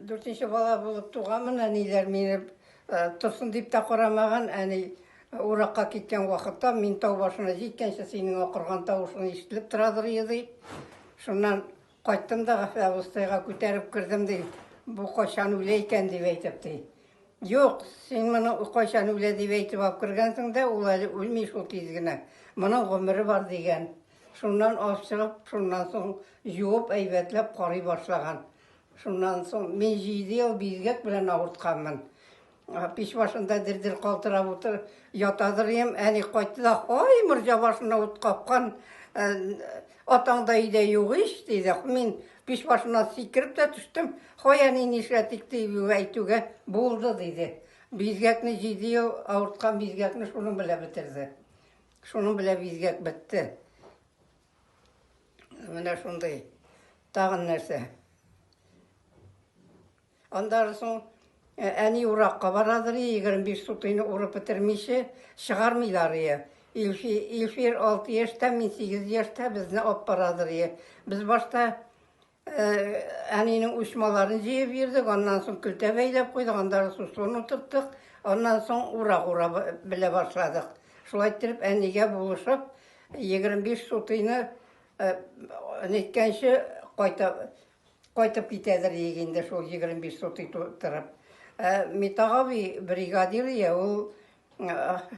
Дүртенче бала булып туганмын, әниләр мине торсын дип тә карамаган. Әни уракка киткән вакытта мин тау башына җиткәнче синең акырган тавышың ишетелеп торадыр иде, ди. Шуннан кайттым да Гафә абыстайга күтәреп кердем, ди. Бу кайчан үлә икән, дип әйтеп, ди. Юк, син моны кайчан үлә дип әйтеп алып кергәнсең дә, ул әле үлми шул тиз генә. Моның гомере бар, дигән. Шуннан алып чыгып, шуннан соң юып, әйбәтләп карый башлаган. Шуннан соң мин җиде ел бизгәк белән авыртканмын. Пич башында дер-дер калтырап утыр, ятадыр идем. Әни кайтты да, ай, морҗа башына ут капкан, атаң да өйдә юк ич, диде. Мин пич башыннан сикереп тә төштем. Хай, әни, нишләтик, дип әйтүгә, булды, диде. Бизгәкне җиде ел авырткан бизгәкне шуның белән бетерде. Шуның белән бизгәк бетте. Менә шундый. Тагын нәрсә? Аннары соң э, әни уракка барадыр, 25 сутыйны урып бетермичә чыгармыйлар ие. Илфи, Илфир 6 яшьтә, мин 8 яшьтә безне алып барадыр ие. Без башта Әнинең учмаларын җыеп йөрдек, аннан соң көлтә бәйләп куйдык, аннары суслон утырттык, аннан соң урак ура белә башладык. Шулай иттереп, әнигә булышып, 25 сутыйны ниткәнче кайта, кайтып китәдер иек инде шул 25 сутый тутырып. Митак абый бригадир ия, ул